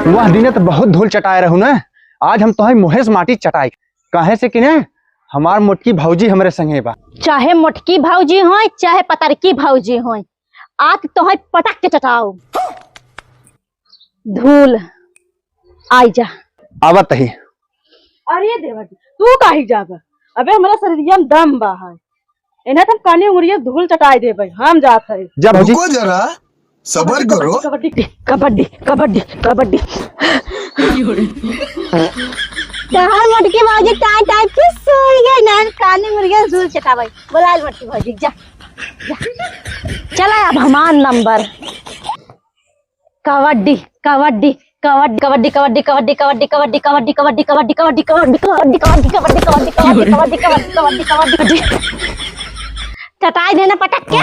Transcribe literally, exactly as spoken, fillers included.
वह दिने तो बहुत धूल चटाए रहू ना, आज हम तोहई मुँहे से माटी चटाई। काहे से कि ने हमार मोटकी भौजी हमरे संगे बा। चाहे मोटकी भौजी होय, चाहे पतरकी भौजी होय, आज तोहई पटक के चटाओ। धूल, आई जा। आवत ही। अरे देवर जी, तू काहे जाबा? अबे हमरा शरीरिया में दम बा है। इन्हें तो हम कानी उंगरिया धूल चटाई देबे, हम जात है। जा भौजी। रुको जरा, सबर करो। कबड्डी, कबड्डी, कबड्डी, कबड्डी। तहार मोटकी भौजी टाइम टाइम फिर सोई गई ना, कानी उंगरिया धूल चटावे। बोला मोटकी भौजी, जा, जा। चला अब हमार नंबर। कबड्डी, कबड्डी, कबड्डी, कबड्डी, कबड्डी, कबड्डी, कबड्डी, कबड्डी, कबड्डी, कबड्डी। चटाई देना पटक के।